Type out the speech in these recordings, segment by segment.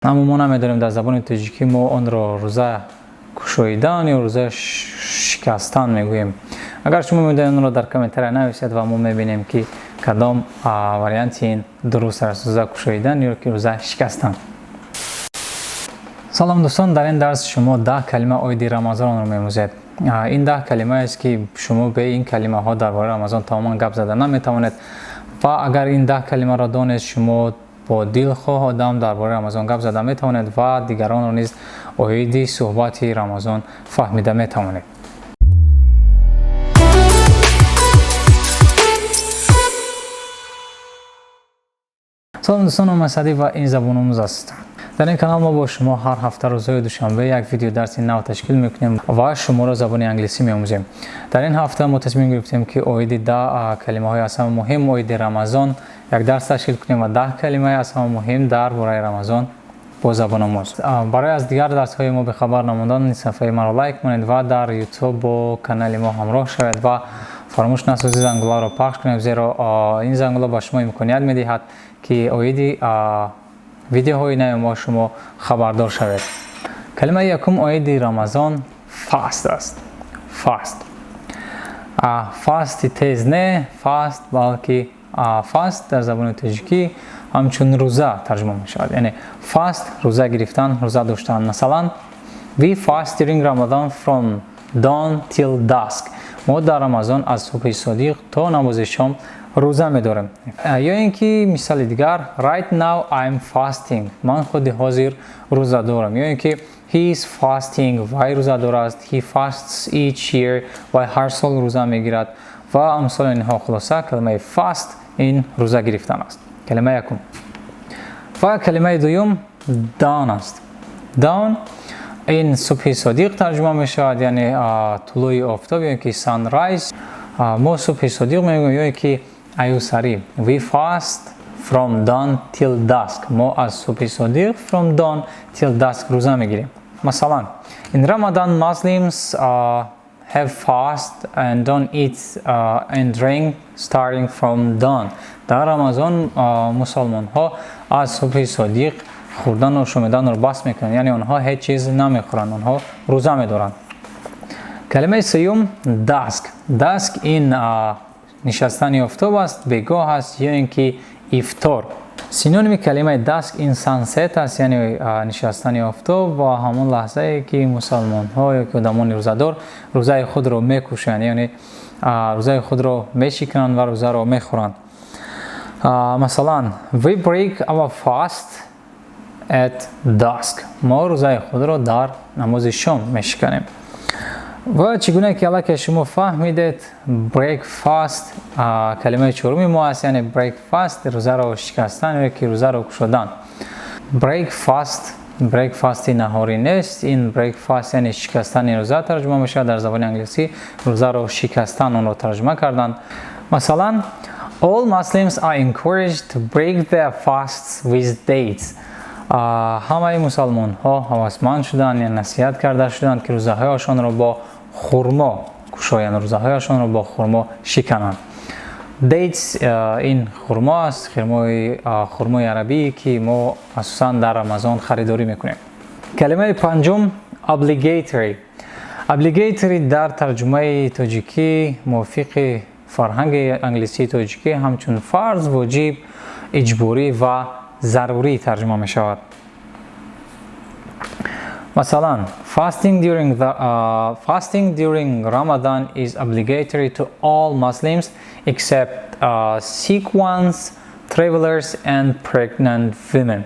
Аммо мо намедонем, дар забони тоҷикӣ мо онро рӯза кушоидан ё рӯза шикастан мегӯем. Агар шумо медонед, онро дар комментария нависед ва мо мебинем, ки кадом варианти ин дуруст аст: рӯза кушоидан ё ки рӯза шикастан. Салом, дӯстон! Дар ин дарс шумо 10 калима оиди Рамазонро меомӯзед. Ин 10 калимаест, ки шумо бе ин калимаҳо дар бораи Рамазон тамоман гап зада наметавонед. Ва агар ин 10 калимаро донед, шумо бо дилхоҳ одам дар бораи Рамазон гап зада метавонед ва дигаронро низ оиди суҳбати Рамазон фаҳмида метавонед. Салом, дӯстон! Номи Садӣ ва ин Забономӯз аст. Дар ин канал мо бо шумо ҳар ҳафта рӯзҳои душанбе як видеодарси нав ташкил мекунем ва шуморо забони англисӣ меомӯзем. Дар ин ҳафта мо тасмим гирифтем, ки оиди 10 калимаҳои аз ҳама муҳим оиди Рамазон як дарс ташкил кунем ва 10 калимаи аз ҳама муҳим дар бораи Рамазон бо Забономӯз. Барои аз дигар дарсҳои мо бехабар намондан, ин сафҳаи маро лайк монед ва дар Ютуб бо канали мо ҳамроҳ шавед ва фаромӯш насозед зангуларо пахш кунед, зеро ин зангула ба шумо имконият медиҳад, ки оиди видеоҳои нави мо шумо хабардор шавед. Калимаи якум оиди Рамазон fast аст. Fast, fast и тез не, fast, балки fast дар забони тоҷикӣ ҳамчун рӯза тарҷума мешавад, яъне fast рӯза гирифтан, рӯза доштан. Масалан, we fast during Ramadan from dawn till dusk. Мо дар Рамазон аз субҳи содиқ то намози шом рӯза медорем. Ё ин ки мисоли дигар: right now I'm fasting, ман худи ҳозир рӯза дорам. Ё ин ки he is fasting, вай рӯзадор аст. He fasts each year, вай ҳар сол рӯза мегирад ва амсоли инҳо. Хулоса, калимаи fast ин рӯза гирифтан аст, калимаи якум. Ва калимаи дуюм dawn аст. Dawn ин субҳи содиқ тарҷума мешавад, яъне тулӯи офтоб ё ки sunrise. Мо субҳи содиқ мегӯем ё ки аюсарӣ. We fast from dawn till dusk. Мо аз субҳи содиқ, from dawn till dusk, рӯза мегирем. Масалан, in Ramadan Muslims have fast and don't eat and drink starting from dawn. Дар Рамазон мусалмонҳо аз субҳи содиқ хӯрдану шумиданро бас мекунанд, яъне онҳо ҳеҷ чиз намехӯранд, онҳо рӯза медоранд. Калимаи сеюм dusk. Dusk ин нишастани офтоб аст, бегоҳ аст ё ин ки ифтор. Синоними калимаи dusk ин sunset аст, яъне нишастани офтоб ва ҳамон лаҳзае, ки мусалмонҳо ё ки одамони рӯзадор рӯзаи худро мекушанд, яъне рӯзаи худро мешикананд ва рӯзаро мехӯранд. Масалан, we break our fast at dusk. Мо рӯзаи худро дар намози шом мешиканем. Ва чӣ гуна ки аллакай шумо фаҳмидед, break fast калимаи чоруми мо аст, яъне break fast рӯзаро шикастан ё ки рӯзаро кушодан. Break fast breakfast и наҳорӣ нест, ин break fast яъне шикастани рӯза тарҷума мешавад. Дар забони англисӣ рӯзаро шикастан онро тарҷума карданд. Масалан, all Muslims are encouraged to break their fasts with dates. Ҳамаи мусалмонҳо ҳавасманд шуданд, яъне насиҳат карда шуданд, ки рӯзаҳояшонро бо хурмо кушоянд, рӯзаҳояшонро бо хурмо шикананд. Dates ин хурмо аст, хурмои арабие, ки мо асосан дар Рамазон харидорӣ мекунем. Калимаи панҷум obligatory. Obligatory дар тарҷумаи тоҷикӣ мувофиқи фарҳанги англисии тоҷикӣ ҳамчун фарз, воҷиб, иҷборӣ ва зарурӣ тарҷума мешавад. Масалан, fasting during Ramadan is obligatory to all Muslims except sick ones, travelers and pregnant women.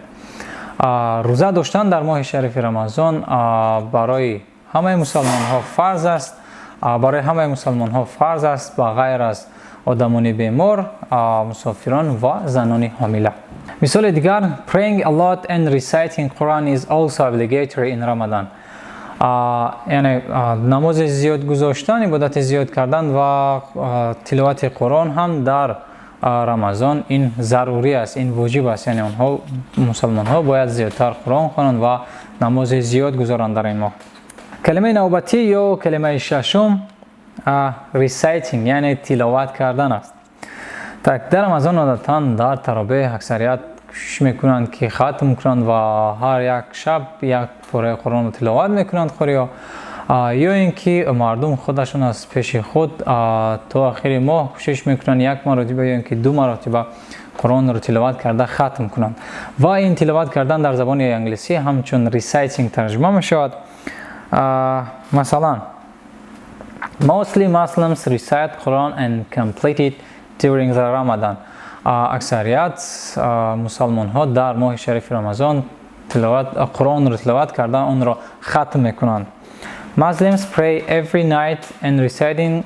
Рӯза доштан дар моҳи шарифи Рамазон барои ҳамаи мусалмонҳо фарз аст, барои ҳамаи мусалмонҳо фарз аст, ба ғайр аз одамони бемор, мусофирон ва занони ҳомила. Мисоли дигар: praying a lot and reciting Quran is also obligatory in Ramadan. Яъне намози зиёд гузоштан, ибодати зиёд кардан ва тиловати Қуръон ҳам дар Рамазон ин зарурӣ аст, ин воҷиб аст, яъне онҳо, мусалмонҳо, бояд зиёдтар Қуръон хонанд ва намози зиёд гузоранд дар ин моҳ. Калимаи навбатӣ ё калимаи шашум reciting, яъне тиловат кардан аст. Так, дар Рамазон одатан дар таробеҳ аксарият кӯшиш мекунанд, ки хатм кунанд ва ҳар як шаб як пораи Қуръонро тиловат мекунанд қориҳо, ё ин ки мардум худашон аз пеши худ то охири моҳ кӯшиш мекунанд як маротиба ё ин ки ду маротиба Қуръонро тиловат карда хатм кунанд. Ва ин тиловат кардан дар забони англисӣ ҳамчун reciting тарҷума мешавад. Масалан, mostly Muslims recite Quran and complete it during the Ramadan. Аксарият мусалмонҳо дар моҳи шарифи Рамазон Қуръонро тиловат карда, онро хатм мекунанд. Muslims pray every night and reciting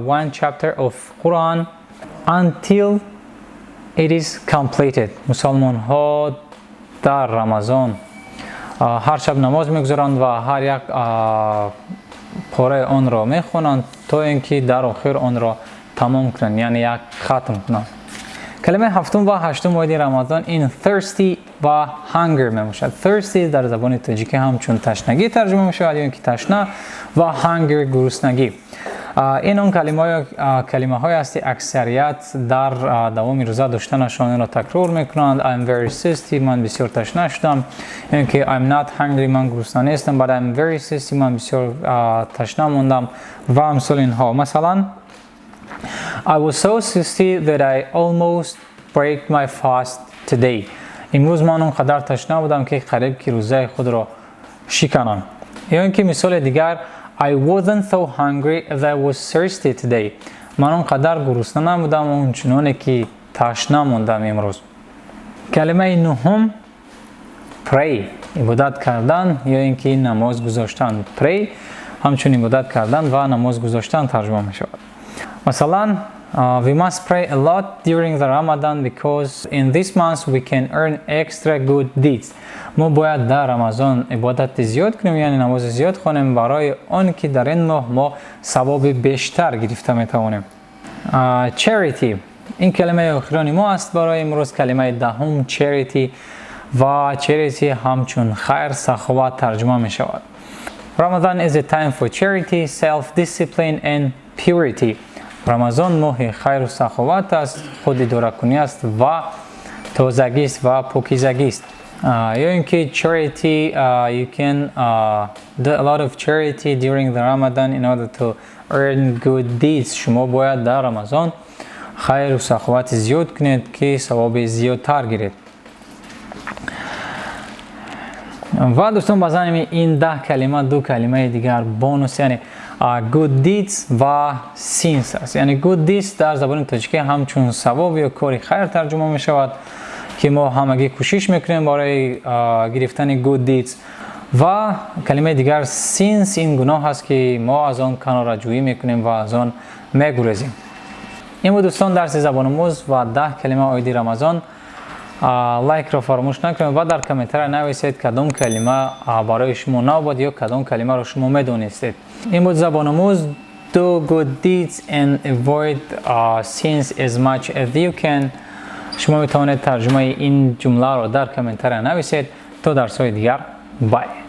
one chapter of Quran until it is completed. Мусалмонҳо дар Рамазон ҳар шаб намоз мегузоранд ва ҳар як пораи онро мехонанд, то ин ки дар охир онро тамом кунанд, яъне як хатм кунанд. Калимаи ҳафтум ва ҳаштум оиди Рамазон ин thirsty ва hunger мебошад. Thirsty дар забони тоҷикӣ ҳамчун ташнагӣ тарҷума мешавад ё ин ки ташна, ва hunger гуруснагӣ. Ин он калимаҳое аст, ки аксарият дар давоми рӯза доштанашон инро такрор мекунанд. I'm very thirsty, ман бисёр ташна шудам, ё ин ки I'm not hungry, ман гурусна нестам, but I'm very thirsty, ман бисёр ташна мондам ва амсоли инҳо. Масалан, I was so thirsty that I almost break my fast today. Имрӯз ман он қадар ташна будам, ки қариб ки рӯзаи худро шиканам. Ё ин ки мисоли дигар, I wasn't so hungry as I was thirsty today. Ман он қадар гурусна набудам, он чуноне ки ташна мондам имрӯз. Калимаи нуҳум pray, ибодат кардан ё ин ки намоз гузоштан. Pray ҳамчун ибодат кардан ва намоз гузоштан тарҷума мешавад. Масалан, we must pray a lot during the Ramadan because in this month we can earn extra good deeds. Мо бояд дар Рамазон ибодати зиёд кунем, яъне намози зиёд хонем, барои он ки дар ин моҳ мо савоби бештар гирифта метавонем. Charity, ин калимаи охирони мо аст барои имрӯз, калимаи 10-ум charity, ва charity ҳамчун хайр, саховат тарҷума мешавад. Ramadan is a time for charity, self-discipline and purity. Рамазон моҳи хайру саховат аст, худидоракунӣ аст ва тозагист ва покизагист. Ё ин ки charity, you can do a lot of charity during the Ramadan in order to earn good deeds. Шумо бояд дар Рамазон хайру саховати зиёд кунед, ки савоби зиёдтар гиред. Ва дӯстон, ба замими ин 10 калима ду калимаи дигар бонус, яъне good deeds ва sins аст. Яъне good deeds дар забони тоҷикӣ ҳамчун савоб ё кори хайр тарҷума мешавад, ки мо ҳамагӣ кӯшиш мекунем барои гирифтани good deeds, ва калимаи дигар sins, ин гуноҳ аст, ки мо аз он канораҷӯӣ мекунем ва аз он мегурезем. Ин буд, дӯстон, дарси забономӯз ва 10 калима оиди Рамазон. Лайкро фаромӯш накунед ва дар комментария нависед, кадом калима барои шумо нав буд ё кадом калимаро шумо медонистед. Ин буд забономӯз. Do good deeds and avoid sins as much as you can. Шумо метавонед тарҷумаи ин ҷумларо дар комментария нависед. То дарсҳои дигар, bye.